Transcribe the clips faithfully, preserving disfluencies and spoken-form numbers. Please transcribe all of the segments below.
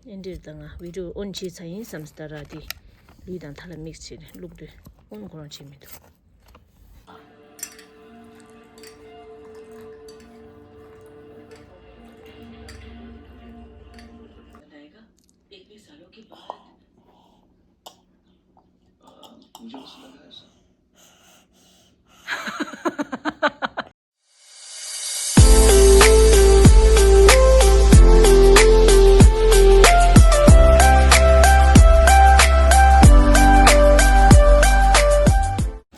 ཨེ་འདྲིར་ད་ང་བི་ཌིའོ་ཨོན་བྱས་ཚར་ཡིན་བསམ་སྟ་ར་དེ་ལུས་དང་ཐ་ལ་མིག་སི་བྱས་ནས་བླུགས་དུས་ཨོན་ཁོ་རང་བྱས་མི་འདུག་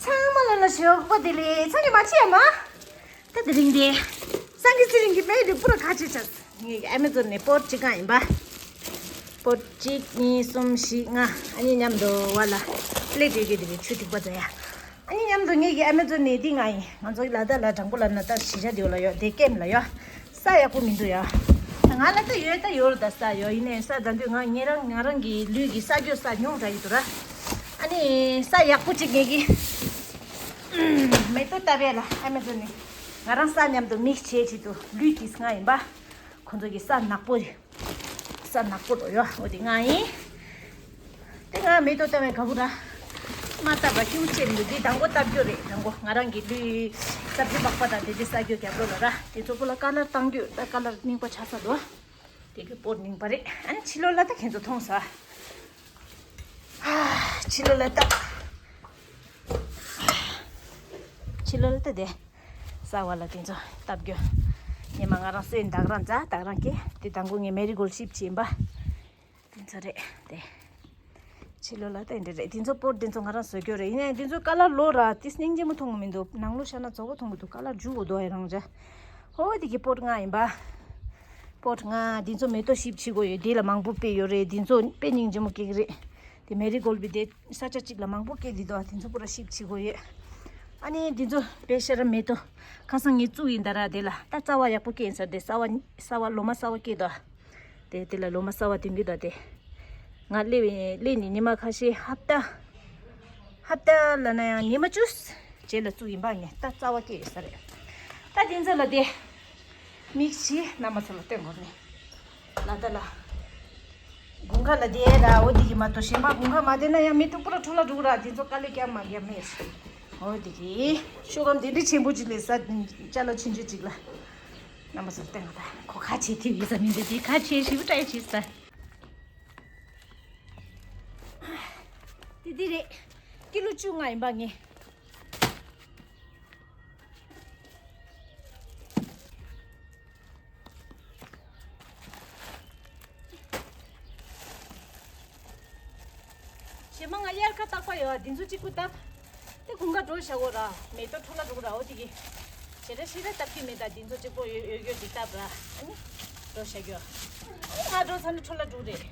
ཚང་མ་ལ་ལ་ཞོགས་པ་བདེ་ལེགས། ཚང་གི་མ་ཕྱི་ཡ་མ། ད་དེ་རིང་དེ་སང་གི་ཚེ་རིང་གི་མེ་དེ་པུ་ར་ཁ་ཆེ་ཆགས། ངས་ཨ་མེ་ཛོན་ནས་པོར་གཅིག་གང་ཡིན་པ། པོར་གཅིག་གཉིས་གསུམ་བཞི་ལྔ། ཨ་ནི་མཉམ་དུ་བ་ལ་པླེ་ཊི་ཡོད་ཀྱི་དེ་གི་ཆུ་ཐིགས་པ་ཛ་ཡ། ཨ་ནི་མཉམ་དུ་ངས་ཀྱི་ཨ་མེ་ཛོན་ནས་འདི་ང་ཡིན། ང་ཚོ་ལ་དྭགས་ལ་དྲང་པོ་ལ་ན་ད་གཞིས་ཆགས་དེ་ལ་ཡོད་དེ་ཀེམ་ལ་ཡོད། ས་ཡག་པོ་མི་འདུག་ཡ། ང་ལ་ད་ཡོད་ད་ཡོད་རེད་ད་ས་ཡོད། ཡིན་ནའི་ས་ད་འདོད་ང་ངེད་རང་ང་རང་གི་ལུས་ཀྱི་ས་རྒྱུ་ས་ཉུང་དྲགས་ཡོད་དུ་ར། ཨ་ནི་ས་ཡག་པོ་གཅིག་ངས་ཀྱི་མེ་ཏོག་བཏབ་ཡ་ལ་ཨ་མེ་ཛོན་ནས་ང་རང་ས་མཉམ་དུ་མིག་སི་བྱེད་ཆེད་དུ་ལུས་ཀྱི་ང་ཡིན་པ། ཁོང་ཚོ་གི་ས་ནག་པོ་རེད། ས་ནག་པོ་རོ་ཡོ། འོ་དེ་ང་ཡིན། དེ་ང་མེ་ཏོག་བཏབ་པའི་ག་བུ་ར། མ་བཏབ་པ་ཁྱིའུ་ཆེ་མི་འདུག་འདི་དང་པོ་བཏབ་རྒྱུ་རེད། དང་པོ་ང་རང་གི་ལུས་སབ་ཇི་པགས་པ་དང་དེ་དེ་ཟ་རྒྱུ་རྒྱབ་ལོགས་ལ་ར། དེ་ཚོ་པོ་ལ་ཀ་ལར་བཏང་རྒྱུ་ད་ཀ་ལར་རྙིང་པ་ཆགས་ས་འདུག་དེ་གི་པོར་རྙིང་པ་རེད། ཨ་ནི་ཕྱི་ལོགས་ལ་ད་ཁྱེད་ཚོ་མཐོང་ས། ཕྱི་ལོགས་ལ་ད། ཕྱི་ལོགས་ལ་ད་དེ། ས་བ་ལ་དེ་ཚོ་བཏབ་རྒྱུ། ཉི་མ་ང་རང་སོན་བདག་རང་ཛ་བདག་རང་སྐྱེ། དེ་དང་པོ་ངས་མེ་རི་གོལ་ཤིབ་བྱིན་པ། དེ་ཚོ་རེད་དེ། ཕྱི་ལོགས་ལ་ད་འདི་རེད། དེ་ཚོ་པོར་དེ་ཚོ་ང་རང་བཟོ་རྒྱུ་རེད། ཡིན་ནའི་དེ་ཚོ་ཀ་ལར་ལོ་ར་དེ་སྙིང་རྗེ་མོ་མཐོང་གི་མི་འདུག་ནང་ལོ་ཤ་ན་བཙོག་པོ་མཐོང་གི་འདུག་ཀ་ལར་འཇུ་འོ་དོ་ཡ་རང་ཅ། ཧོ་དེ་གི་པོར་ལྔ་ཡིན་པ། པོར་ལྔ་དེ་ཚོ་མེ་ཏོག་ཤིབ་བྱེད་དགོས་ཡོད། དེ་ལ་མང་པོ་སྤེལ་ཡོད་རེད། དེ་ཚོ་དཔེ་སྙིང་རྗེ་མོ་སྐྱེ་གི་རེད། དེ་མེ་རི་གོལ་བི་དེ་ས་ཆ་གཅིག་ལ་མང་པོ་སྐྱེ་དེ་འདུག་དེ་ཚོ་པོ་ར་ཤིབ་བྱེད་དགོས་ཡོད། ཨ་ནི་དེ་ཚོ་དཔེ་ཤ་ར་མེ་ཏོག་ཁ་སང་ངས་བཙུགས་ཡིན་ད་ར། དེ་ལ་ད་རྩ་བ་ཡག་པོ་སྐྱེ་ཡིན་ས་རེད། རྩ་བ་རྩ་བ་ལོ་མ་རྩ་བ་སྐྱེ་དོ། དེ་དེ་ལ་ལོ་མ་གསར་བ་དེང་གི་ད་དེ། ང་སླེབས་སླེབས་ནས་ཉི་མ་ཁ་ཤས་ཧབ་ཏ། ཧབ་ཏ་ལ་ན་ཡང་ཉི་མ་བཅུ། རྗེས་ལ་བཙུགས་ཡིན་པ་ངས་ད་རྩ་བ་སྐྱེས་ཡོད་ས་རེད། ད་དེ་ཚོ་ལ་དེ། མིག་སི་རྣམ་པ་ཚོ་ལ་སྟོན་དགོས་ནས། ལ་ད་ལ། དགུན་ཁ་ལ་དེ་ར་འོ་དེ་གི་མ་གཏོགས་གཞན་པ་དགུན་ཁ་མ་དེ་ན་ཡང་མེ་ཏོག་པུ་ར་འཕྲོ་ལ་འགྲོ་གི་ར། དེ་ཚོ་དཀའ་ལས་རྒྱབ་མ་རྒྱབ་མེད། འོ་དེ་གི། ཤོག་སྒམ་དེ་འདྲི་ཆེན་པོ་ཅིག་ལས་ས་ཅ་ལག་ཆུང་ཆུང་ཅིག་ལ། རྣམ་པ་ཚོར་བསྟན་པ་དང་ཁོ་ཁ་ཆེ་ཐིབ་ཡིན་ས་མིན་འདི་དེ་ཁ་ཆེ་ཞིབ་ཏྲ་ཆེ་ས། དེ་དེ་རེད། ཀི་ལོ་བཅུ་ལྔ་ཡིན་པ་ངས། ཞེ་མ་ང་དབྱར་ཁ་བཏགས་པ་ཡོད། འདི་ཚོ་གཅིག་པུ་བཏབ། དེ་དགུན་ཁ་འགྲོ་བཞག་གོ་ར། མེ་ཏོག་འཕྲོ་ལ་འགྲོ་གོ་ར། འོ་དེ་གི། ཞེ་དྲག་ཞེ་དྲག་བཏབ་ཀྱི་མེད། ད་འདི་ཚོ་གཅིག་པོ་ཡོད་ཡོད་ཀྱི་བཏབ་ར། ཨ་ནི། འགྲོ་བཞག་གོ། ཨ་ནི་ང་འགྲོ་ཚར་ན་འཕྲོ་ལ་འགྲོ་རེད།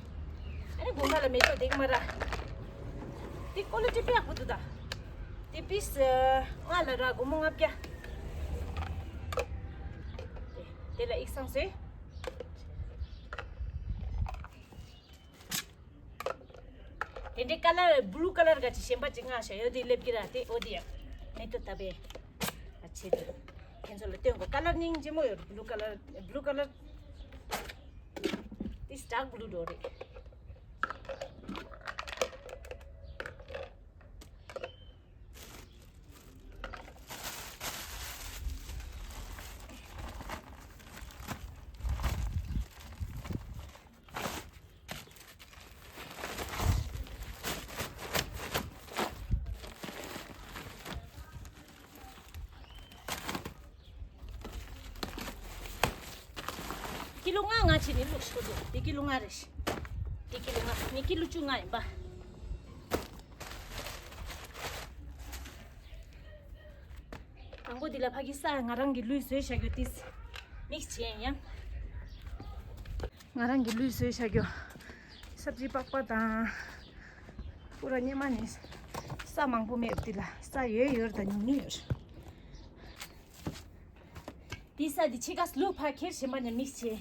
ཨ་ནི་དགུན་ཁ་ལ་མེ་ཏོག་དེ་གི་མ་ར། དེ་ཀོ་ལི་ཊི་དཔེ་ཡག་པོ་འདུག་ད། དེ་པིས་ལྔ་ལ་ར་སྒོར་མོ་ལྔ་བརྒྱ། དེ་ལ་ཨིག་སང་སེ། དེ་འདྲའི་ཀ་ལར་བྷུ་ལུ་ཀ་ལར་ག་ཅིག་གཞན་པ་ཅིག་མངགས་བཞག་ཡོད་དེ་སླེབས་ཀྱི་ར། དེ་འོ་དེ་ཡ་མེ་ཏོག་བཏབ་པའི་ཨ་ཆེད་དུ་ཁྱེད་ཚོ་ལ་སྟོན་དགོས། ཀ་ལར་སྙིང་རྗེ་མོ་ཡོད། བྷུ་ལུ་ཀ་ལར་བྷུ་ལུ་ཀ་ལར། This dark blue འགྲོ་རེད། ཀི་ལོ་ལྔ་ང་བྱས་ནས་བླུགས་ཤོག་འདུག་དེ་ཀི་ལོ་ལྔ་རེད། དེ་ཀི་ལོ་ལྔ། ངས་ཀི་ལོ་བཅུ་ལྔ་ཡིན་པ། དང་པོ་འདི་ལ་ཕ་གི་ས་ང་རང་གི་ལུས་བཟོས་བཞག་རྒྱུ་ཏིས་མིག་བྱས་ཡང་། ང་རང་གི་ལུས་བཟོས་བཞག་རྒྱུ། སབ་ཇི་པགས་པ་དང་། པུ་ར་སྙེ་མ་ནི། ས་མང་པོ་མེད་པ་འདི་ལ་ས་ཡོད་ཡོད་དང་ཉུང་ཉུང་ཡོད། འདི་ས་འདི་ཕྱི་ཀ་སླུ་ཕ་ཁྱེར་བཞིན་པ་ནི་མིག་བྱས།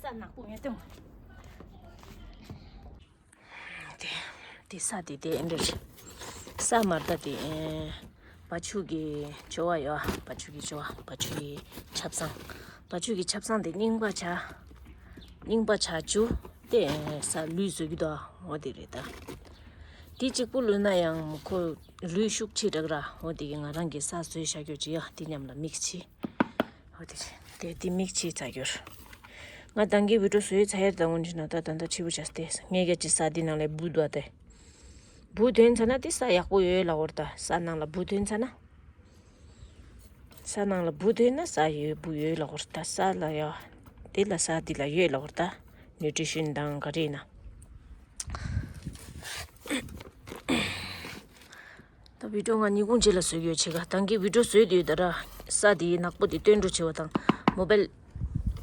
ས་ནག་པོ་ངས་སྟོན། དེ་དེ་ས་དེ་དེ་ཨེ་འདྲ་རེད། ས་མར་ད་དེ་ཨེ་བ་ཕྱུགས་ཀྱི་ཇོ་བ་ཡོད། བ་ཕྱུགས་ཀྱི་ཇོ་བ། བ་ཕྱུགས་ཀྱི་ཆབ་གསང་། བ་ཕྱུགས་ཀྱི་ཆབ་གསང་དེ་རྙིང་པ་ཆ། རྙིང་པ་ཆ་བཅུ། དེ་ཨེ་ས་ལུད་བཟོ་གི་འདུག་འོ་དེ་རེད་ད། དེ་གཅིག་པུ་ལུད་ན་ཡང་ཁོ་ལུད་ཤུགས་ཆེ་དྲགས་ར། འོ་དེ་གི་ང་རང་གི་ས་བཟོས་བཞག་རྒྱུ་ཅི་ཡ་དེ་མཉམ་ལ་མིག་ཆི། འོ་དེ་རེད། དེ་དེ་མིག་ཆི་ཚ་རྒྱུར། ང་དང་གི་བི་ཌིའོ་བཟོས་ཚ་ཡར་དང་འོན་ཅི་ན་ད་ད་ད་ཆི་བུ་ཆ་སྟེ་ངས་ག་ཅི་ས་དེ་ནང་ལས་བུ་འདུག་སྟེ། བུ་དོན་ཚ་ན་དེ་ས་ཡག་པོ་ཡོད་ལ་འོར་ད། ས་ནང་ལ་བུ་དོན་ཚ་ན། ས་ནང་ལ་བུ་དེ་ན་ས་ཡོད་བུ་ཡོད་ལ་འོར་ད། ས་ལ་ཡ་དེ་ལ་ས་དེ་ལ་ཡོད་ལ་འོར་ད། ནུ་ཊི་རི་ཤན་དང་ག་རེ་ཡིན་ན། ད་བི་ཌིའོ་ང་ཉིན་གུང་རྗེས་ལ་བཟོས་ཡོད་ཆེ་ག་དང་གི་བི་ཌིའོ་བཟོས་དུས་ད་ར་ས་དེ་ནག་པོ་དེ་སྟོན་འགྲོ་ཆེ་བ་དང་མོ་བལ་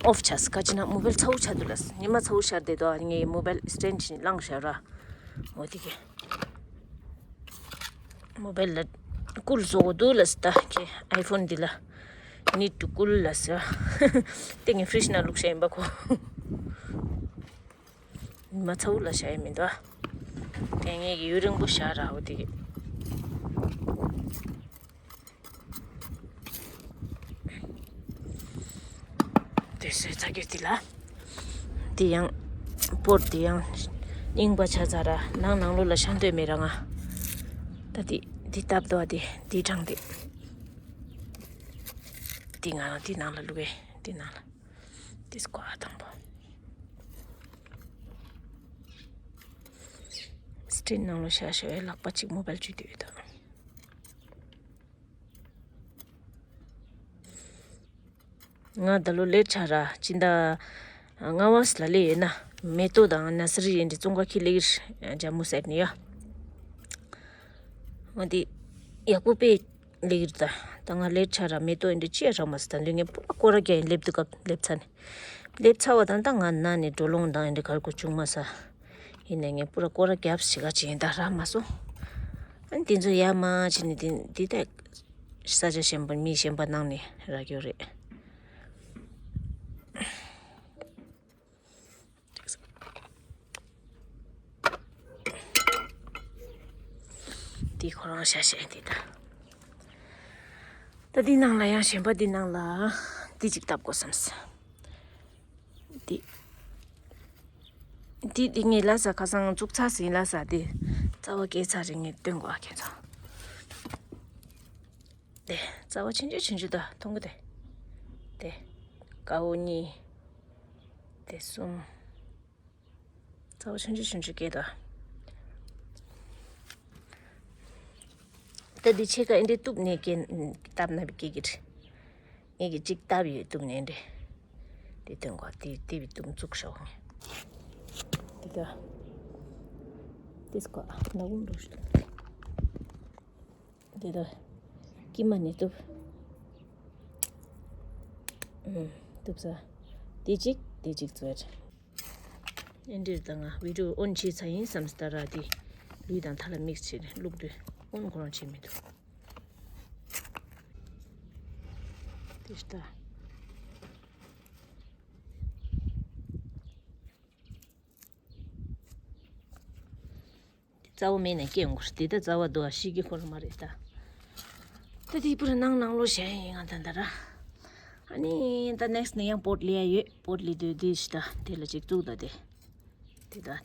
ཨོཕ་ཆགས་ག་ཅི་ན་མོ་བལ་ཚ་བོ་ཆགས་འདུག་ལ། ཉི་མ་ཚ་བོ་ཤར་དེ་དོ་ངའི་མོ་བལ་སི་ཊེན་ཌི་ཅིག་བླངས་བཞག་ར། འོ་དེ་གི་མོ་བལ་ལ་ཀུལ་བཟོ་གོ་འདུག་ལ་སི་ད་ཁྱེད་ཨའི་ཕོན་འདི་ལ་ནིཌ་ཊུ་ཀུལ་ལ་སི། དེ་ངས་ཕི་རིཇ་ནང་བླུགས་བཞག་ཡིན་པ་ཁོ། མ་ཚ་བོ་ལ་བཞག་ཡིན་མི་འདུག་དེ་ངས་ཀྱི་ཡུན་རིང་པོ་བཞག་ར་འོ་དེ་གི་དེ་བཟོས་ཚར་རྒྱུ་དེ་ལ། དེ་ཡང་པོཊ་དེ་ཡང་རྙིང་པ་ཆགས་ཚར་ར། ནང་ནང་ལོགས་ལ་ཤང་སྟོད་མེད་ར་ང་། ད་དེ་དེ་སྟབས་དོ་དེ་དེ་དྲང་དེ། དེ་ང་རང་དེ་ནང་ལ་བླུགས་པས་དེ་ནང་ལ། དེ་སྐོར་དང་པོ། སི་ཊེན་ཌི་ནང་ལོགས་ཤ་ཤ་བའི་ལག་པ་གཅིག་མོ་བལ་བཅུག་དུས་ཡོད་དོ། ང་ད་ལོ་ལེཊ་ཆགས་ར། སྤྱི་ཟླ་ལྔ་པ་ལ་སླེབས་ཡོད་ན། མེ་ཏོག་དང་ནར་སི་རི་ཡིན་འདི་ཙོང་ཁ་ཁྱི་ལེགས་རེད། ཇམ་མུ་སེད་ནས་ཡ། ང་འདི་ཡག་པོ་དཔེ་ལེགས་རེད་ད། ད་ང་ལེཊ་ཆགས་ར། མེ་ཏོག་ཡིན་འདི་ཅི་ཡ་རག་མ་སོང་། ད་འདི་ངས་པུ་ར་སྐོར་ར་རྒྱག་ཡིན། སླེབས་དུས་སྐབས་སླེབས་ཚར་ནས། སླེབས་ཚར་བ་དང་ད་ང་ན་ནས་འགྲོ་ལོང་དང་ཡིན་འདི་གར་གོ་བྱུང་མ་སོང་། ཡིན་ནའི་ངས་པུ་ར་སྐོར་ར་རྒྱབ་ཞིག་ག་ཅིག་ཡིན་ད་རག་མ་སོང་། ཨ་ནི་དེ་ཚོ་ཡ་མ་བྱས་ནས་དེ་འདི་ད་ས་ཆ་གཞན་པ་མི་གཞན་པ་ནང་ནས་རག་ཡོད་རེད། འདི་ཁོ་རང་ཤ་ཤེད་འདི་ད། ད་འདི་ནང་ལ་ཡང་གཞན་པ་འདི་ནང་ལ་འདི་གཅིག་བཏབ་དགོས་བསམས། འདི། འདི་འདི་ངས་ལ་ས་ཁ་སང་བཙུགས་ཚར་ཟིན་ལ་ས་འདི། རྩ་བ་སྐྱེས་ཚར་རེད། ངས་སྟོན་དགོས་ཨ་ཁྱེད་ཚོ། དེ་རྩ་བ་ཆུང་ཆུང་ཆུང་ཆུང་ད་མཐོང་གི་དེ། དེ། དཀར་པོ་གཉིས། དེ་གསུམ། རྩ་བ་ཆུང་ཆུང་ཆུང་ཆུང་སྐྱེས་ད། ད་འདི་ཕྱེད་ཀ་ཨེ་འདྲའི་གཏུབ་ནས་སྐྱེ་བཏབ་ན་བི་སྐྱེ་གི་རེད། ངས་ཀྱི་གཅིག་བཏབ་ཡོད་གཏུབ་ནས་འདྲ། དེ་སྟོན་གོ་དེ་དེ་བི་གཏུབ་བཙུགས་ཤོག་ངས། དེ་ད། དེ་སྐོ་ནག་འུམ་འགྲོ་ཤོག་དེ་ད། ཀྱི་མ་ནི་གཏུབ། ཨུམ། གཏུབ་ས། དེ་གཅིག་དེ་གཅིག་བཙོས། ཨེ་འདྲིར་ད་ང་བི་ཌིའོ་ཨོན་བྱས་ཚར་ཡིན་བསམ་སྟ་ར་དེ། ལུས་དང་ཐ་ལ་མིག་བྱས་བླུགས་དུས་ཨོན་ཁོ་རང་བྱས་མི་འདུག་དེ་ལྟ། རྩ་བ་མེད་ནས་སྐྱེ་འོང་གི་རེད། དེ་ལྟ་རྩ་བ་འདུག་ཨ་ཤི་གི་ཁོ་རང་མ་རེད་ད། ད་དེ་པུ་ར་ནང་ནང་ལོ་བྱས་ཡིན་ང་ད་ད་ར། ཨ་ནི་ད་ནེག་སི་ནས་ཡང་པོཊ་ལི་ཡ་ཡོད། པོཊ་ལི་དུས་དེ་ཤི་ད་དེ་ལ་ཅིག་བཙུགས་ད་དེ། དེ་ད་དེ།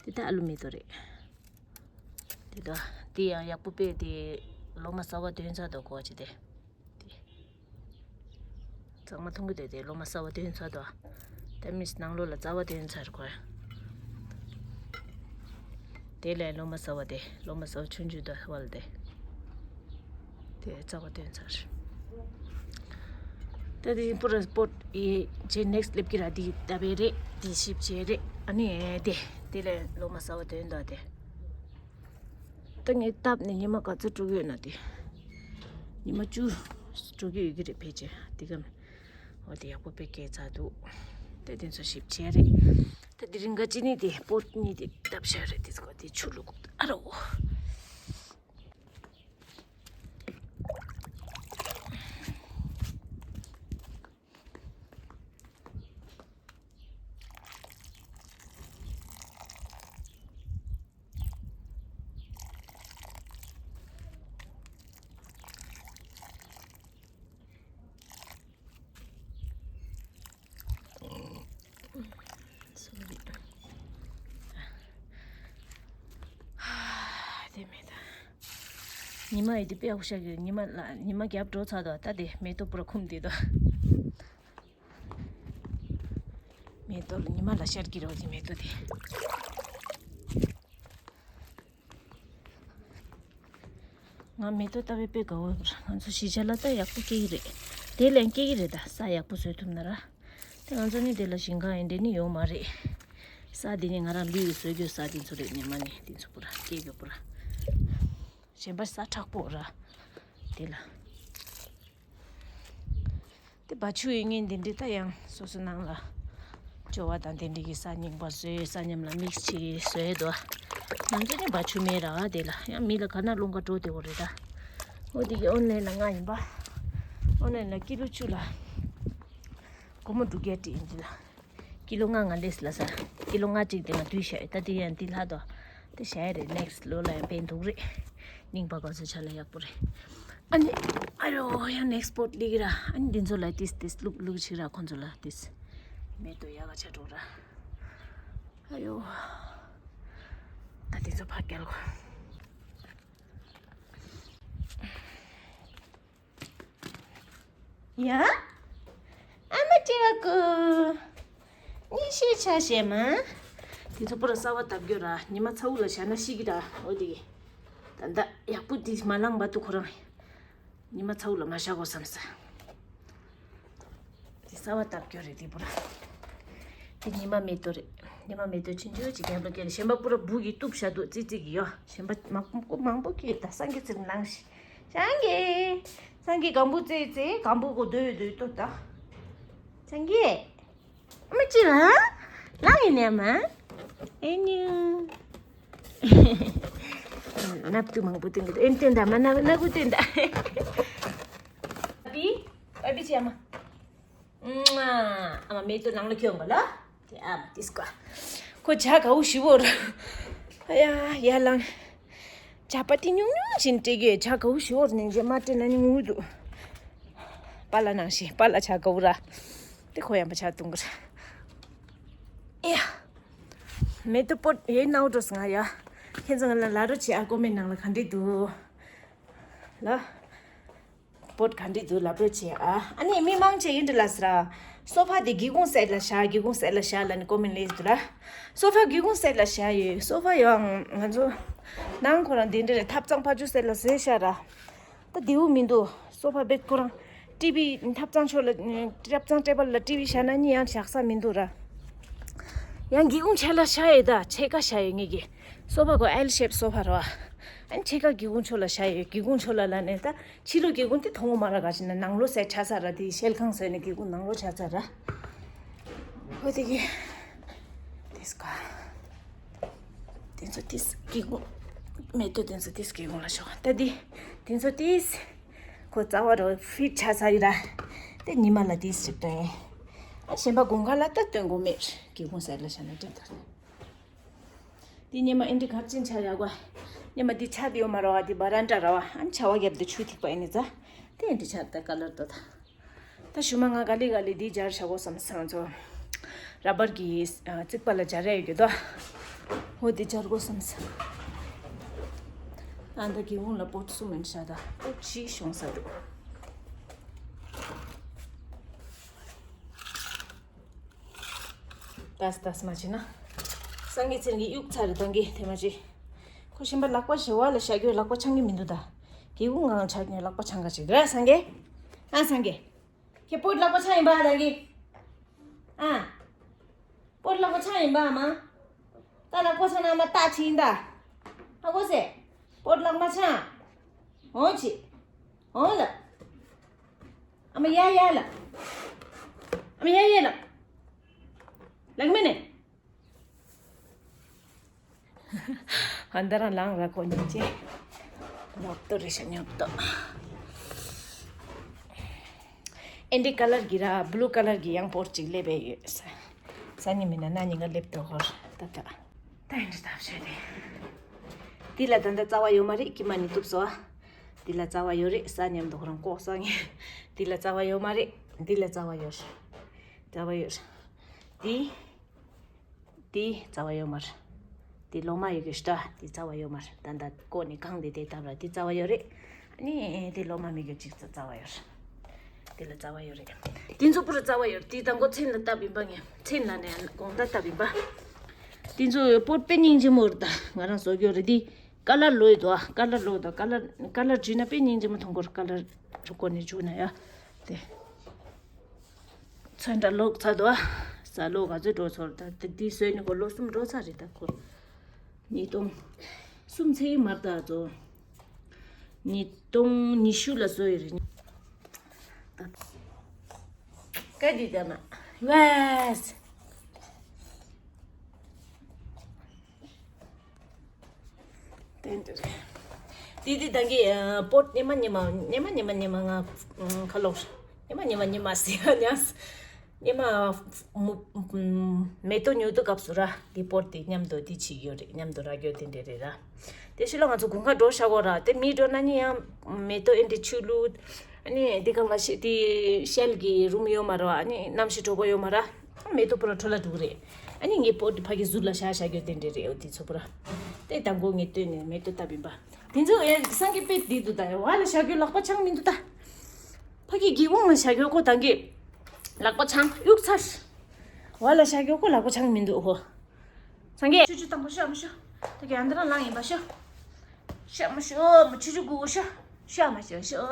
དེ་ད་ཨ་ལུ་མེ་ཏོག་རེད། དེ་ད་དེ་ཡང་ཡག་པོ་དཔེ་དེ་ལོ་མ་གསར་བ་དོན་ཚར་དུ་གོ་ཅི་དེ། དེ། གཙང་མ་མཐོང་གི་འདུག་དེ་ལོ་མ་གསར་བ་དོན་ཚར་དོ། ད་མིས་ནང་ལོགས་ལ་རྩ་བ་དོན་ཚར་གོ། དེ་ལས་ལོ་མ་གསར་བ་དེ་ལོ་མ་གསར་བ་ཆུང་ཆུང་དོ་བལ་དེ། དེ་རྩ་བ་དོན་ཚར། ད་དེ་པུ་ར་པོཊ་ཡི་རྗེས་ནེག་སི་སླེབས་ཀྱི་ར་དེ་ད་བེ་རེད་དེ་ཞིབ་བྱེད་རེད་ཨ་ནི་དེ། དེ་ལས་ལོ་མ་གསར་བ་དོན་དོ་དེ། ད་ངས་བཏབ་ནས་ཉི་མ་ག་ཚོད་འགྲོ་གི་ཡོད་ན་དེ། ཉི་མ་བཅུ་འགྲོ་གི་ཡོད་ཀྱི་རེད་ཕལ་ཆེར་དེ་གམ། འོ་དེ་ཡག་པོ་དཔེ་སྐྱེས་ཚར་འདུག་དེ་དེ་ཚོ་ཞིབ་བྱས་རེད། ད་དེ་རིང་ག་ཅི་ནི་དེ་པོཊ་གཉིས་དེ་བཏབ་བཞག་རེད། དེ་ཚོ་དེ་ཆུ་བླུགས་ཨ་རོ། ཉི་མ་ཡི་དེ་དཔེ་ཡག་པོ་ཤར་གི་རེད། ཉི་མ་ལ་ཉི་མ་རྒྱབ་འགྲོ་ཚར་དོ། ད་དེ་མེ་ཏོག་པུ་ར་ཁུམ་དེ་དོ། མེ་ཏོག་ལ་ཉི་མ་ལ་ཤར་གི་རེད་དེ་མེ་ཏོག་དེ། ང་མེ་ཏོག་ལྟ་བའི་དཔེ་དགའ་བོ་ཡོད་པ་རེད། ང་ཚོ་གཞིས་ཆགས་ལ་ད་ཡག་པོ་སྐྱེ་གི་རེད། དེ་ལན་སྐྱེ་གི་རེད། ད་ས་ཡག་པོ་བཟོས་ཐུབ་ན་ར། དེ་ང་ཚོ་ནི་དེ་ལ་ཞིང་ཁ་ཡིན་འདྲེ་ནི་ཡོད་མ་རེད། ས་དེ་ནི་ང་རང་ལུས་ཀྱི་བཟོས་རྒྱུ་ས་དེ་ཚོ་རེད། ཉི་མ་ནི་དེ་ཚོ་པུ་ར་སྐྱེ་དགོས་པུ་ར། གཞན་པ་ས་མཁྲེགས་པོ་ར། དེ་ལ། དེ་བ་ཕྱུགས་ཡིན་ངེས་འདི་འདྲའི་ད་ཡང་སོ་སོ་ནང་ལ་སྦྱོར་བ་དང་དེ་འདྲའི་གི་ས་རྙིང་པ་བཟོས། ས་མཉམ་ལ་མིག་སི་བྱས་བཟོས་འདུག་ང་ཚོ་ནི་བ་ཕྱུགས་མེད་ར། དེ་ལ་ཡང་མི་ལ་ག་ན་རླུང་ག་འགྲོ་དེ་འོ་རེད་ད། འོ་དེ་གི་ཨོན་ལན་ལ་ང་ཡིན་པ། ཨོན་ལན་ལ་ཀི་ལོ་བཅུ་ལ་སྒོར་མོ་དྲུག་བརྒྱ་སྤྲད་ཡིན་འདི་ལ། ཀི་ལོ་ལྔ་ང་ལས་ལ་ས། ཀི་ལོ་ལྔ་གཅིག་དེ་ང་དུས་བཞག་ཡོད། ད་དེ་ཡང་འདི་ལྷག་དོ། དེ་བཞག་ཡ་རེད། ནེག་སི་ལོ་ལ་ཡང་ཕན་ཐོགས་རེད། རྙིང་པ་ག་ཚོད་ཆ་ལ་ཡག་པོ་རེད། ཨ་ནི། ཨ་རོ་ཡང་ནེག་སི་པོ་ཊི་ལི་གི་ར། ཨ་ནི་འདི་ཚོ་ལ་ཏིས་ཏིས་བླུག་བླུག་ཅིག་ར། ཁོང་ཚོ་ལ་ཏིས་མེ་ཏོག་ཡག་ག་ཆ་འགྲོ་ར། ཨ་ཡོ། ད་འདི་ཚོ་ཕར་རྒྱལ་གོ། ཡ། ཨ་མ་ཅི་བ་ཀུ། ཉི་ཤེས་ཆ་ཤེས་མ། དེ་ཚོ་པུ་ར་གསར་བ་བཏབ་རྒྱུ་ར། ཉི་མ་ཚ་བོ་ལ་བཞག་ན་ཤི་གི་ར། འོ་དེ་གི། ད་ད་ཡག་པོ་དེ་མ་ལངས་བར་དུ་ཁོ་རང་ཉི་མ་ཚ་བོ་ལ་མ་བཞག་གོ་བསམ་ས། དེ་གསར་བ་བཏབ་རྒྱུ་རེད་དེ་པུ་ར། དེ་ཉི་མ་མེ་ཏོག་རེད། ཉི་མ་མེ་ཏོག་ཆུང་ཆུང་ཅིག་རྒྱབ་ལ་བཀལ། གཞན་པ་པུ་ར་འབུ་གི་གཏུབ་བཞག་འདུག་ཙི་ཙི་གི་ཡོ། གཞན་པ་མང་པོ་མང་པོ་ཁྱེར་ད་སངས་རྒྱས་ཚེ་རིང་ལངས་ཤིག་སངས་རྒྱས། སངས་རྒྱས་གང་པོ་ཙེ་ཙེ་གང་པོ་གོ་སྡོད་སྡོད་ཏོ་ད། སངས་རྒྱས། མ་ཅི་ལ། ལངས་ཡིན་ནས་མ། ཨེ་ཉུ། ནབ་ཏུ་མང་པོ་སྟོན་གི་འདུག་ཨེ་སྟོན་ད་མ་ན་ན་གུ་སྟོན་ད། པ་པི། པ་པི་ཅི་ཨ་མ། ཨ་མ་མེ་ཏོག་ནང་ལ་ཁྱོད་འགོ་ལ། དེ་ཨ་མ་དིས་ཀ། ཁོ་ཇ་ག་འུ་ཞི་བོར། ཨ་ཡ་ཡ་ལང་། ཇ་པ་ཏི་ཉུང་ཉུང་བཞིན་སྤྲད་གི་ཇ་ག་འུ་ཞི་བོར་ནས་ཇ་མ་སྤྲད་ན་ནི་ངུ་འདུག་པ་ལ་ནང་བཞིན་པ་ལ་ཇ་ག་འུ་ར། དེ་ཁོ་ཡང་པ་ཇ་བཏུང་གི་ར། ཨེ་ཡ། མེ་ཏོག་པོ་ཡེ་ནའུ་འགྲོ་སོང་ང་ཡ། ཁྱེད་ཚོ་ང་ལ་ལ་རོ་བྱེད་ཨ། ཀོ་མེན་ནང་ལ་ག་འདྲས་འདུག་ལ། པོ་ཊི་ག་འདྲས་འདུག་ལབ་རོགས་བྱེད་ཨ། ཨ་ནི་མི་མང་ཆེ་ཡིན་འདྲ་ལ་ཟེར་ཨ། སོ་ཕ་དེ་སྒེའུ་ཁུང་སེད་ལ་བཞག་སྒེའུ་ཁུང་སེད་ལ་བཞག་ལ་ནི་ཀོ་མེན་ལས་འདུག་ལ། སོ་ཕ་སྒེའུ་ཁུང་སེད་ལ་བཞག་ཡོད། སོ་ཕ་ཡང་ང་ཚོ་ནང་ཁོ་རང་དེ་འདྲ་རེད། ཐབ་ཚང་ཕ་ཆུ་སེད་ལ་བཟོས་བཞག་ར། ད་དེའུ་མི་འདུག་སོ་ཕ་བེད་ཁོ་རང་ཊི་ཝི་ཐབ་ཚང་ཕྱོགས་ལ་ཐབ་ཚང་ཊེ་བལ་ལ་ཊི་ཝི་བཞག་ན་ནི་ཡང་བཞག་ས་མི་འདུག་ར། ཡང་སྒེའུ་ཁུང་ཆེ་ལ་བཞག་ཡོད། ད་ཕྱེད་ཀ་བཞག་ཡོད་ངེད་ཀྱི་སོ་ཕ་གོ་ཨེལ་ཤེབ་སོ་ཕ་ར་བ། ཨ་ནི་ཕྱེད་ཀ་སྒེའུ་ཁུང་ཕྱོགས་ལ་བཞག་ཡོད། སྒེའུ་ཁུང་ཕྱོགས་ལ་ལ་ནས་ད་ཕྱི་ལོགས་སྒེའུ་ཁུང་དེ་མཐོང་གི་མ་རེད། ག་ཅི་ན་ནང་ལོགས་སེ་ཆགས་ཚར་ར། དེ་ཤེལ་ཁང་བཟོས་ནས་སྒེའུ་ཁུང་ནང་ལོགས་ཆགས་ཚར་ར། ཧོ་དེ་གི་དེ་སྐ་དེ་ཚོ་དེ་སྒེའུ་ཁུང་མེ་ཏོག་དེ་ཚོ་དེ་སྒེའུ་ཁུང་ལ་ཤོག་ད་དེ་དེ་ཚོ་དེ་ཁོ་རྩ་བ་རོ་ཕིཊ་ཆགས་ཚར་ཡོད་ར། དེ་ཉི་མ་ལ་དེ་ཞིག་སྟོན། ཨ་གཞན་པ་དགུན་ཁ་ལ་ད་སྟོན་དགོས་མེད། སྒེའུ་ཁུང་སེ་ལ་བཞག་ན་འགྲིག་ད། འདི་ཉི་མ་ཨེ་འདྲ་གར་ཅན་ཆ་ཡག་པ། ཉི་མ་འདི་ཆ་དེ་ཡོད་མ་རེད་བ། འདི་བ་རན་ཏྲ་རེད་བ། ཨ་ནི་ཆར་པ་བརྒྱབ་སྟེ་ཆུ་ཐིགས་པ་ཨེ་ནི་ཙ། དེ་ཨེ་འདྲ་ཆ་ད་ཀ་ལར་དོ་ད། ད་ཞུ་མ་ང་ག་ལེ་ག་ལེ་འདི་སྦྱར་བྱ་གོ་བསམ་སང་ཚོ། ར་བར་གྱི་རྩིག་པ་ལ་སྦྱར་ཡ་ཡོད་གི་དོ། ཧོ་འདི་སྦྱར་གོ་བསམ་སང་། ཨ་ད་གི་ཧུང་ལ་པོ་ཊི་གསུམ་ཨེ་འདྲ་ཆ་ད། པོ་ཊི་བཞི་ཤོང་ས་འདུག་ཏཱས་ཏཱས་མ་བྱེད་ན། སངས་རྒྱས་ཚེ་རིང་གིས་གཡུག་ཚར་རེད་ད་གིན་དེ་མ་བྱེད། ཁོ་གཞན་པ་ལག་པ་ཞི་བ་ལ་བཞག་རྒྱུ་ལག་པ་འཆང་གི་མི་འདུག་ད། སྒེའུ་ཁུང་ངང་ཆགས་ཀྱི་ལག་པ་འཆང་ག་ཅིག་རེད་སངས་རྒྱས། ཨ་སངས་རྒྱས། ཁྱེད་པོ་ལག་པ་འཆང་ཡིན་པ་ད་གིན། ཨ། པོ་ལག་པ་འཆང་ཡིན་པ་མ། ད་ལག་པ་འཆང་ན་མ་ཏག་ཅིག་ཡིན་ད། ཧ་གོ་སེ། པོ་ལག་པ་འཆང་། འོང་ཅི། འོང་ལ། ཨ་མ་ཡ་ཡ་ལ། ཨ་མ་ཡ་ཡ་ལ། ལག་མེ་ནས། ཧན་ད་རང་ལངས་ར་ཁོ་ཉིན་ཅེ། ཉོག་ཏོ་རེ་ཤ་ཉོག་ཏོ། ཨེ་འདི་ཀ་ལར་གི་ར་བླུ་ཀ་ལར་གི་ཡང་པོར་ཅིག་སླེབས་པའི་ཡོད་ས། ས་ཉི་མི་ན་ན་ཉིན་ག་སླེབས་ཏོ་ཧོར་ད་ད། ད་ཡིན་འདྲི་ཐབས་ཤེས་རེད། འདི་ལ་ད་ལྟ་རྩ་བ་ཡོད་མ་རེད་ཀྱི་མ་ནི་གཏུབ་སོ། འདི་ལ་རྩ་བ་ཡོད་རེད་ས་མཉམ་དུ་ཁོ་རང་ལྐོག་ས་ངེ། འདི་ལ་རྩ་བ་ཡོད་མ་རེད། འདི་ལ་རྩ་བ་ཡོད། རྩ་བ་ཡོད། འདི། འདི་རྩ་བ་ཡོད་མ་རེད། དེ་ལོ་མ་ཡོད་གི་ཤ་དེ་རྩ་བ་ཡོད་མ་རེད། ད་ད་ཀོ་ནི་གང་དེ་དེ་བཏབ་ར་དེ་རྩ་བ་ཡོད་རེད། ཨ་ནི་དེ་ལོ་མ་མི་གི་ཅིག་རྩ་བ་ཡོད་རེད། དེ་ལ་རྩ་བ་ཡོད་རེད། དེ་ཚོ་པུ་ར་རྩ་བ་ཡོད་རེད། དེ་དང་གོ་མཚན་ལ་བཏབ་ཡིན་པ་ངས་མཚན་ལ་ནས་དགོང་དག་བཏབ་ཡིན་པ། དེ་ཚོ་པོ་དཔེ་སྙིང་རྗེ་མོ་རེད། ད་ང་རང་བཟོ་རྒྱུ་རེད། དེ་ཀ་ལར་ལོས་དོ། ཀ་ལར་ལོས་དོ། ཀ་ལར་ཀ་ལར་བྲིས་ན་དཔེ་སྙིང་རྗེ་མོ་མཐོང་གོ་རེད། ཀ་ལར་རུ་ཀོ་ནས་བྱུག་ན་ཡ། དེ། ཚོན་ཁྲ་ལོག་ཚར་འདུག་ཨ། ས་ལོ་ག་ཚོད་འགྲོ་ཚོར་ད་དེ་དེ་བཟོས་ནི་ཁོ་ལོ་གསུམ་འགྲོ་ཚར་རེད། ད་ཁོ་ཉིས་སྟོང་གསུམ་ཚེས་མར་ད་ཚོ་ཉིས་སྟོང་ཉི་ཤུ་ལ་བཟོས་ཡོད་རེད། ད་ག་དེ་ད་ན་ཝེས། དེ་འདྲ་རེད། དེ་དེ་ད་གི་པོ་ཉི་མ་ཉི་མ་ཉི་མ་ཉི་མ་ཉི་མ་ང་ཁ་ལོག་ཉི་མ་ཉི་མ་ཉི་མ་ཟེར་ཡ་ཉ་ཉི་མ་མེ་ཏོག་ཉོ་དུས་སྐབས་སུ་ར་དེ་པོ་དེ་མཉམ་དུ་དེ་བྱེད་ཡོད་རེད། མཉམ་དུ་ར་རྒྱོ་དེ་འདྲ་རེད་ར། དེ་ཤི་ལ་ང་ཚོ་དགུན་ཁ་འགྲོ་ཤ་གོ་ར་དེ་མི་འགྲོ་ན་ནི་ཡང་མེ་ཏོག་ཨེ་འདྲ་ཆུ་བླུག་ཨ་ནི་དེ་གང་ལ་ཤི་དེ་ཤེལ་གི་རུམ་ཡོད་མ་ར། ཨ་ནི་གནམ་གཤིས་དྲོ་པོ་ཡོད་མ་ར། མེ་ཏོག་པུ་ར་འཕྲོ་ལ་འདུག་རེད། ཨ་ནི་ངའི་པོ་དེ་ཕ་གི་ཟུར་ལ་ཤ་ཤ་རྒྱོ་དེ་འདྲ་རེད། འོ་དེ་ཚོ་པུ་ར་དེ་དང་གོ་ངས་བཏོན་ནས་མེ་ཏོག་བཏབ་ཡིན་པ། དེ་ཚོ་ཡང་སང་གི་དཔེ་དེ་འདུག་ད་ཡ་བ་ལ་ཤ་རྒྱོ་ལག་པ་འཆང་མི་འདུག་ད། ཕ་གི་སྒེའུ་ཁུང་ལ་ཤ་རྒྱོ་ཁོ་དང་གི་ལག་པ་འཆང་གཡུག་ཚར། བ་ལ་ཤ་རྒྱོ་ཁོ་ལག་པ་འཆང་མི་འདུག་ཧོ། སངས་རྒྱས། ཆུ་ཆུ་དང་པོ་ཤོ་མ་ཤོ། ད་གི་ཨ་འདི་རང་ལངས་ཡིན་པ་ཤོ། ཤོ་མ་ཤོ་མ་ཆུ་ཆུ་གུ་གུ་ཤོ། ཤོ་མ་ཤོ་ཤོ།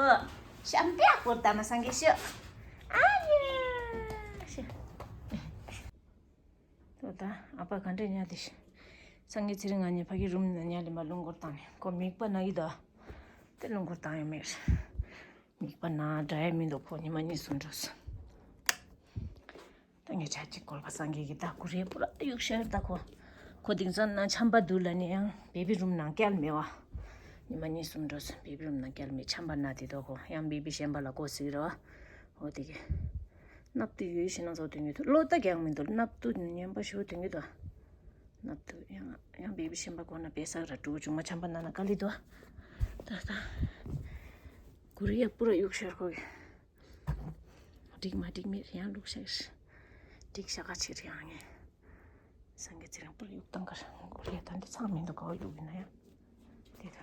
ཤམ་པེ་ཨ་སྐོར་ད་མ་སངས་རྒྱས་ཤོ། ཨ་ཡ་ཤོ། ད་ད་ཨ་ཕ་ག་འདྲ་ཉལ་དེ་ཤི། སངས་རྒྱས་ཚེ་རིང་ང་གཉིས་ཕ་གི་རུམ་ན་ཉལ་ལེ་མ་རླུང་འཁོར་བཏང་ནས་ཁོ་མིག་པ་ན་གི་ད། དེ་རླུང་འཁོར་བཏང་ཡོད་མེད། མིག་པ་ན་འདྲ་ཡ་མི་འདུག་ཁོ་ཉི་མ་གཉིས་གསུམ་འགྲོ་སོང་། ད་ངས་ཆ་གཅིག་བཀོལ་བ་སངས་རྒྱས་ཀྱི་ད་གུ་རེ་པུ་ར་གཡུག་ཤར་ད་ཁོ། ཁོ་དེང་སང་ན་ཆམ་པ་འདུག་ལ་ནི་ཡང་བེ་བི་རུམ་ནང་བསྐྱལ་མེད་བ། ཉི་མ་གཉིས་གསུམ་འགྲོ་སོང་བེ་བི་རུམ་ནང་བསྐྱལ་མེད་ཆམ་པ་ན་དེ་དོ་ཁོ་ཡང་བེ་བི་གཞན་པ་ལ་གོ་ཟིག་ར་བ། འོ་དེ་གི། སྣབས་དུ་ཡོད་ཤི་ན་ཚོ་དོན་གི་དུ་ལོ་ད་རྒྱང་མི་འདུག་སྣབས་དུ་ཉན་པ་ཞུ་དོན་གི་དུ། སྣབས་དུ་ཡང་ཡང་བེ་བི་གཞན་པ་གོ་ན་བེ་སག་ར་འགྲོ་བྱུང་མ་ཆམ་པ་ན་ན་ག་ལི་དོ། ད་ད། གུ་རེ་ཡ་པུ་ར་གཡུག་ཤར་ཁོ་གི། འགྲིག་མ་འགྲིག་མེད་ཡང་ལུག་ཤག་འགྲིག་ཤག་ག་ཆེ་རེད་ཡང་ངས། སངས་རྒྱས་ཚེ་རིང་པུ་ར་གཡུག་བཏང་གར་གུ་རེ་ད་འདི་ཚང་མི་འདུག་ག་བ་གཡུག་ཡིན་ན་ཡང་། དེ་ད།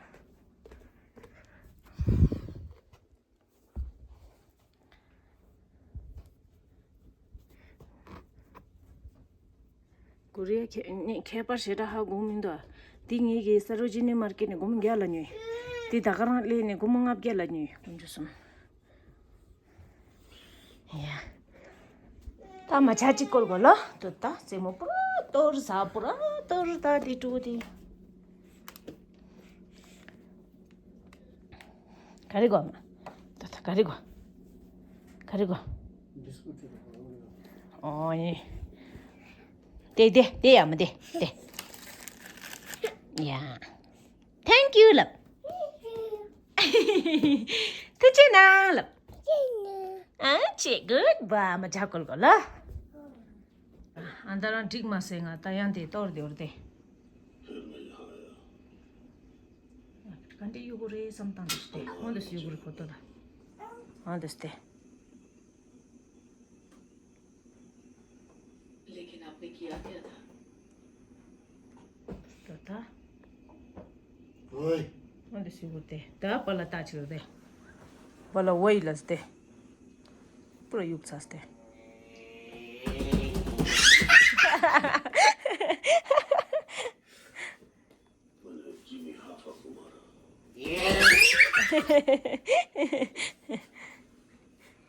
གུ་རེ་ཁྱད་ནི་ཁྱད་པར་ཞེ་དྲག་ཧ་གོ་མི་འདུག་དེ་ངེད་ཀྱི་ས་རོ་ཇི་ནི་མར་ཀེ་ནས་སྒོར་མོ་བརྒྱ་ལ་ཉོས། དེ་ད་ག་རང་སླེབས་ནས་སྒོར་མོ་ལྔ་བརྒྱ་ལ་ཉོས་ཀུན་འཇུ་སོང་། ཡ། ད་མ་ཆ་གཅིག་སྐོར་གོ་ལོ། དོ་ད་རྩེ་མོ་པུ་ར་གཏོར་ཟ་པུ་ར་གཏོར་ད་དེ་ཀྲུ་དེ། ག་རེ་གོ་མ། ད་ད་ག་རེ་གོ་ག་རེ་གོ་ཨོ་ཡེ། དེ་དེ་དེ་ཡ་མ་དེ་དེ། ཡ། Thank you ལབ། ཐུགས་རྗེ་གནང་ལབ། ཨ་ཅེ་good boy མ་ཇ་ཀོལ་ཀོལ་ལ། ཨ་ད་རང་འགྲིག་མ་སེ་ང་ད་ཡང་དེ་གཏོར་དེ་འོར་དེ། ག་འདྲེ་གཡུག་གོ་རེད་བསམ་བཏང་དུ་སྟེ་ཧོན་དུ་གཡུག་གོ་རེད་ཁོ་ཏོ་ད། ཧོན་དུ་སྟེ། लेकिन आपने किया क्या था? ད་ད། ཝེ། ཨ་འདི་སུ་གུ་དེ་ད་པ་ལ་ལྟ་ཆུ་དེ། པ་ལ་ཝེ་ལ་སྟེ། པུ་ར་གཡུག་ཚ་སྟེ།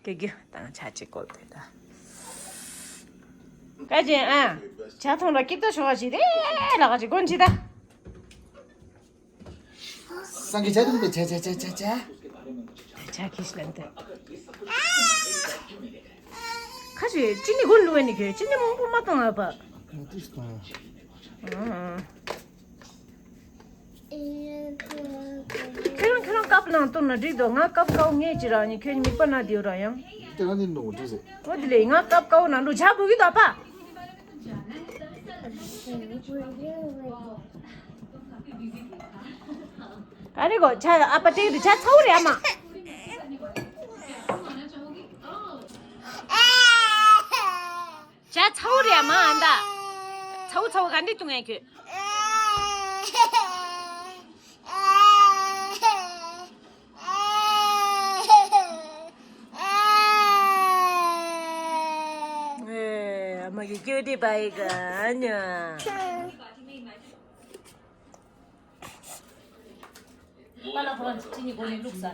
ཀེ་ཀེ་དང་ཆ་ཅིག་བཀོལ་ཏེ་ད། ཀ་ཅན་ཨ། ཇ་ཐུང་ར་ཀིག་ཏོ་ཤོག་ཅིག་དེ་ལ་ཀ་ཅིག་གོན་ཅིག་ད། སངས་རྒྱས་ཇ་ཐུང་དེ་ཇ་ཇ་ཇ་ཇ་ཇ། ཇ་ཁིས་ལན་དེ། ཁ་ཅིག་ཅི་ནི་གོན་ལུས་ནི་གི་ཅི་ནི་མང་པོ་མ་བཏང་ཨ་པ། ཏིས་བཏང་ཡ། ཨ། ཁྱོད་རང་ཁྱོད་རང་ཀབ་ནང་བཏོན་ན་འགྲིག་འདུག་ང་ཀབ་ཀའོ་ངས་ཅི་ར་ནི་ཁྱོད་མིད་པ་ན་དེའོ་ར་ཡང་། དེ་རང་ནི་ནོར་འགྲིག་ཟེར། འོ་དེ་ལས་ང་ཀབ་ཀའོ་ནང་ལུ་ཇ་བུ་གི་དོ་པ། ཨ་རེ་གོ་ཇ་ཨ་པ་ཏེ་གི་ཇ་ཚའུ་རེ་ཨ་མ། ཇ་ཚའུ་རེད་མ་ཨ་མདའ། ཚའུ་ཚའུ་ག་འདྲི་བཏུང་ཡ་ཁྱོད། ཡི་ཀྱོ་ཏི་པའི་ག་ཉ། པ་ལ་ཁོ་རང་ཅི་ནི་གོ་ནི་ལུག་ས།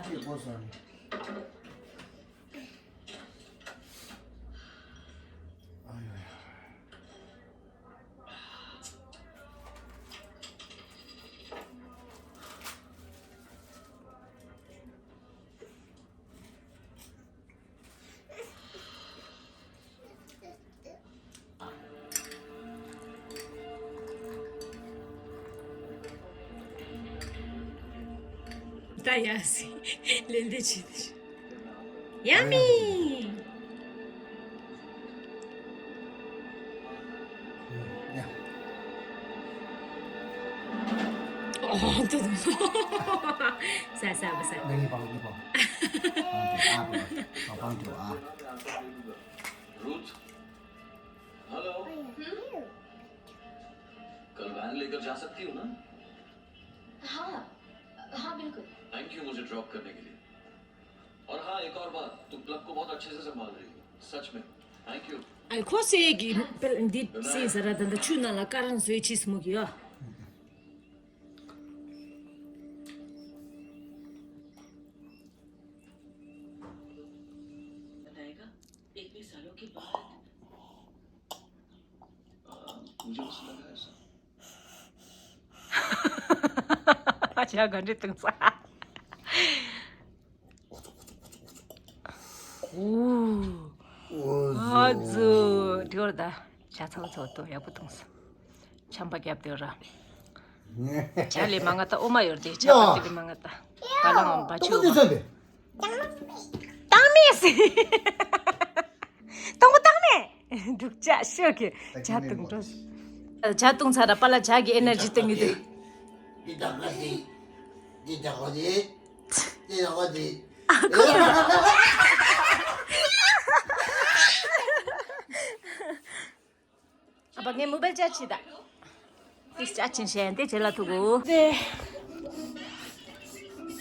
ད་ཡ་སི་ལེན་དེ་ཆི་དེ་ཡ་མི། ཨོ་ཏོ་ཏོ། ས་ས་བ་ས། ནི་པང་ནི་པང་། པང་ཏོ་ཨ། པང་ཏོ་ཨ། रूथ, हेलो। कल वैन लेकर जा सकती हो ना? हाँ, हाँ, बिल्कुल। थैंक यू मुझे ड्रॉप करने के लिए। और हाँ, एक और बात, तुम क्लब को बहुत अच्छे से संभाल रही हो, सच में। Thank you. ཨ་ཁོ་སེ་གི་འདི་སེ་ས་ར་ད་ད་ཆུ་ནང་ལ་ཀ་རང་བཟོས་ཆིས་མོ་གི་ཡོ། बताएगा, इतने सालों के बाद। मुझे बस लगा ऐसा। ཨ་ཅག་ག་འདྲེ་བཏང་ས། ཨོ། ཨ་ཙི། དེ་བར་ད་ཇ་ཚང་ཚོ་ཏོ་ཡག་པོ་བཏང་ས། ཆམ་པ་བརྒྱབ་དེ་ར། ཇ་ལས་མ་ང་ད་ཨོ་མ་ཡོར་དེ་ཇ་པ་དེ་ལས་མ་ང་ད། བ་ལང་བ་ཆུ་ཨོ་མ། བཏང་མེད་ཟེར། དང་པོ་བཏང་མེད། འབྲུག་ཇ་ཤོད་ཀྱི་ཇ་བཏུང་འགྲོ། ཇ་བཏུང་ཚར་ར་པ་ལ་ཇ་གི་ཨེ་ནར་ཇི་བཏང་གི་འདུག་འདི་ད་ག་དེ། འདི་ད་ག་དེ། འདི་ད་ག་དེ། འདི་ད་ག་དེ། ཨ་ཁོ། ཨ་ཕ་ངས་མོ་བལ་ཅ་ཆི་ད། ཏིས་ཅ་ཆིན་ཤན་ཏེ་ཇེ་ལ་ཐུ་གོ། ཏེ།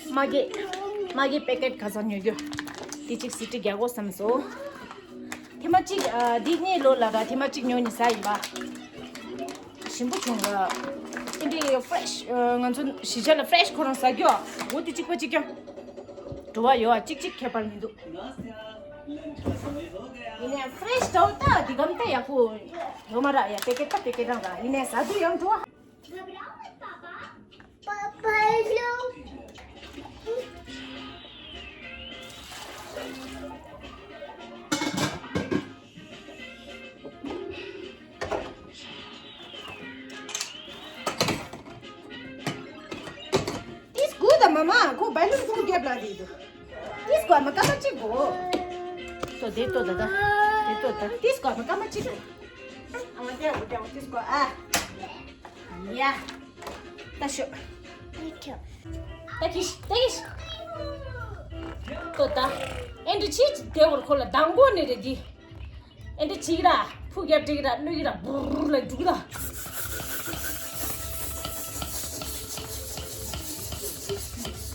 མ་གི། མ་གི་པེ་ཀེཊ་ཁ་སང་ཉོ་རྒྱུ། ཏི་ཅིག་སི་ཏི་རྒྱ་གོ་སམ་སོ། ཐེ་མ་ཅིག་ཨ་འདི་ནི་ལོ་ལ་ག་ཐེ་མ་ཅིག་ཉོ་ནི་ས་ཡིན་པ། ཞིམ་པོ་བྱུང་ལ། ཨིན་དི་ཕེ་རེཤ་ང་ཚོ་གཞིས་ཆགས་ལ་ཕེ་རེཤ་ཁོ་རང་ཟ་རྒྱུ། འོ་ཏི་ཅིག་པ་ཅིག་ཀྱང་། བྲོ་བ་ཡོད་ཨ་གཅིག་གཅིག་ཁྱད་པར་མི་འདུག་ཡིན་ནའི་ཕ་རེ་ཤི་འདྲ་བོ་ད་འདི་གམ་ད་ཡག་པོ་ཡོད་མ་ར་ཡ། པེ་ཀེ་ད་པེ་ཀེ་རང་ར་ཡིན་ནའི་ཟ་དུས་ཡང་བྲོ་བ། ཏིས་གོ་ད་མ་མ་ཁོ་བལ་ལུང་ཁུག་རྒྱབ་ལ་རེད་འདུག་ཏིས་གོ་མ་ཀ་མ་ཅིག་གོ་ཏོ་དེ་ཏོ་ད་ད་དེ་ཏོ་ད་ཏིས་གོ་མ་ཀ་མ་ཅིག་གོ་ཨ་མ་ཏེ་གོ་ཏེ་གོ་ཏིས་གོ་ཨ་ཡ་ད་ཤོ་ད་ཁིཤ་ད་ཁིཤ་ཏོ་ད་ཨེ་འདྲ་ཅིག་དེ་བར་ཁོ་ལ་དང་གོ་ནི་རེད་འདི། ཨེ་འདྲ་ཅིག་ར་ཕུ་རྒྱབ་འགྲིག་ར་གླུ་ཡི་ར་བུར་ལ་འཇུག་ར།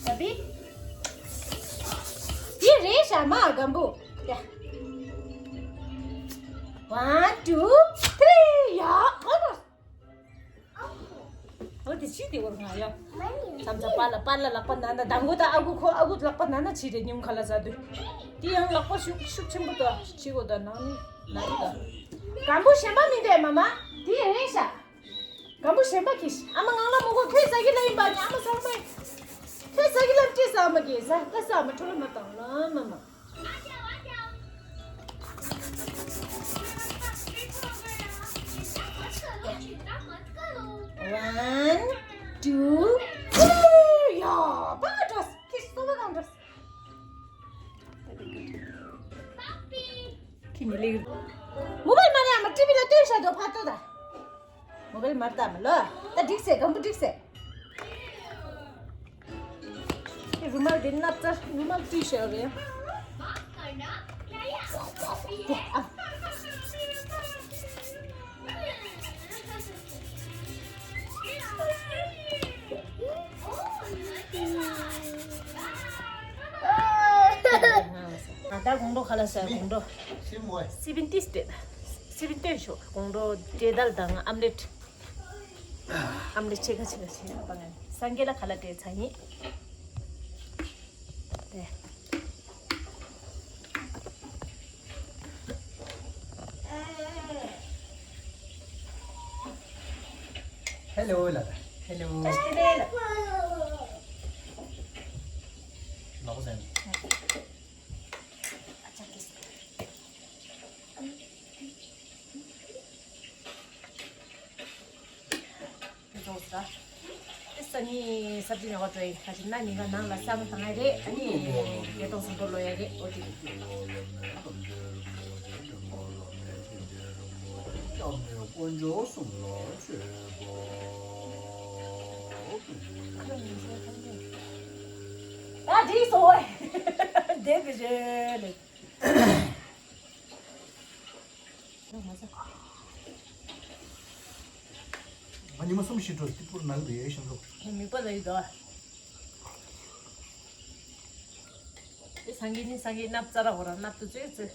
ད་བི། འདི་རེད་ཤ་མ་སྒམ་པོ། ཡ། One, two, three, ཡ། ཨོ་ནོ། འོ་དེ་ཅི་དེ་བོར་ང་ཡ། ཙམ་ཙམ་པ་ལ་པ་ལ་ལག་པ་ན་ན་དང་གོ་ད་ཨ་གུ་ཁོ་ཨ་གུ་ལག་པ་ན་ན་ཅི་རེད་ཉུང་ཁ་ལ་ཟ་དུས། དེ་ཡང་ལག་པ་ཤུགས་ཤུགས་ཆེན་པོ་ད་ཅི་གོ་ད་ནང་ནི་ན་རི་ད། སྒམ་པོ་གཞན་པ་མི་འདུག་མ་མ། དེ་རེད་ཤ། སྒམ་པོ་གཞན་པ་གིས་ཨ་མ་ངང་ལ་མོ་གོ་ཁོས་ཟ་གི་ལ་ཡིན་པ་ནི་ཨ་མ་ཟ་མ་ཡིན། ཁོས་ཟ་གི་ལ་ཅི་ཟ་མ་གི་ཟ་ད་ཟ་མ་འཕྲོ་ལ་མ་བཏང་ལ་མ་མ། One, two, three. ཡ། པ་ག་འགྲོ། ཁྱི་སོ་པ་གང་འགྲོ། ཁྱི་མི་ལེགས། མོ་བལ་མ་རེད་ཨ་མ་ཊི་བི་ལ་སྟོན་ཤ་དོ་ཕ་ཏོ་ད། མོ་བལ་མར་ད་མ་ལོ། ད་འགྲིག་སེ་སྒམ་པོ་འགྲིག་སེ། རུ་མལ་དེ་ནག་ཙར་རུ་མལ་བཀྲུས་བཞག་རེད། ད་དགོང་དྲོ་ག་ལ་ཟ་དགོང་དྲོ། སི་བེན་ཏིས་དེ། ཚེ་བི་སྟོན་ཤོག་དགོང་དྲོ་འབྲས་དལ་དང་ཨམ་ལེཊ། ཨམ་ལེཊ་ཕྱེད་ཀ་ཕྱེད་ཀ་བྱས་པ་ང་སངས་རྒྱས་ལ་ཁ་ལག་སྤྲད་ཚར་ཡིན། དེ། ཧེ་ལོ་ལ། ཧེ་ལོ། བཀྲ་ཤིས་བདེ་ལེགས། ལག་པ་ཟ་ཡིན། སང་ཉིན་སབ་ཇི་ཉོ་བ་འགྲོ་ཡིན། ཁ་ཅིག་ན་ཉིན་ག་ནང་ལ་བསམ་བཏང་ཡ་རེད། ཨ་ནི་བདེ་ཐང་སུ་འགྲོ་ལོ་ཡ་རེད། འོ་དེ། དཀོན་མཆོག་གསུམ་ལ་མཆོད་པ། ད་འགྲིག་སོང་བས། བསྡད་པའི་རེད། ང་ཉི་མ་གསུམ་ཞིག་འགྲོ་སྟེ་པུར་ནག་རེད་ཤིང་ལུག་མིག་པ་ལ་ཡོད་དོ། དེ་སང་གི་ནི་སང་གི་སྣབས་ཙ་ར་འོ་ར་སྣབས་དུ་ཙོས་ཙོས།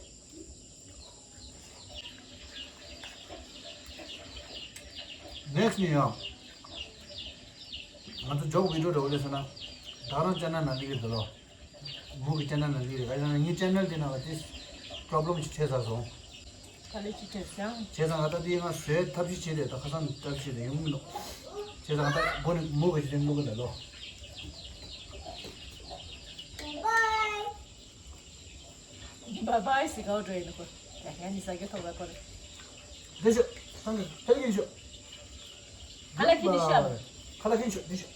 Next ནི་ཡང་ང་ཚོ་ཇོག་བི་ཌིའོ་འདྲ་བོ་ལས་ཟེར་ན་ད་རང་ཅ་ན་ན་ལི་རེད་དོ་ལོ། མོ་གི་ཅེ་ནལ་ནང་ལ་རེད། ག་ཡང་ངའི་ཅེ་ནལ་དེ་ནང་ལ་དེ་པྲོབ་ལེམ་ཞིག་འཕྲད་ཚར་སོང་། ག་ལེ་ཅི་འཕྲད་སོང་། བྱས་ཙང་ང་ད་དེ་ང་བཟོས་ཐབས་ཤེས་བྱས་ཏེ་ད་ཁ་སང་ཐབས་ཤེས་དེ་ཡོང་མི་འདུག་བྱས་ཙང་ང་ད་སྒོ་ནས་མོ་གི་ཅི་དེ་མོ་གི་ལ་ལོ། བའི་བའི་ཟེར་ག་བ་འགྲོ་ཡིན་ནོ་ཁོ། ཡ་ཡ་ནི་ཟ་རྒྱུ་ཐོག་ལ་ཁོ་རེད། འདི་ཤོག་ཚང་གི་ཕེབས་ཀྱི་ཤོག་ཁ་ལག་ཁྱེར་ནས་ཤོག་ཁ་ལག་ཁྱེར་ནས་ཤོག་འདི་ཤོག་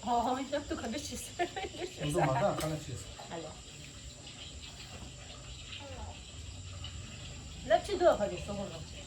ཨོ་ཧོ་སྣབས་དུ་ག་འདྲ་བྱེད་ས། འདི་ཚོ་མ་དག་ཁ་ལག་བྱེད་ས། ཨ་ལེ། སྣབས་ཕྱི་དུ་ཨ་ཕ་གི་སོ་ཁོ་རང་།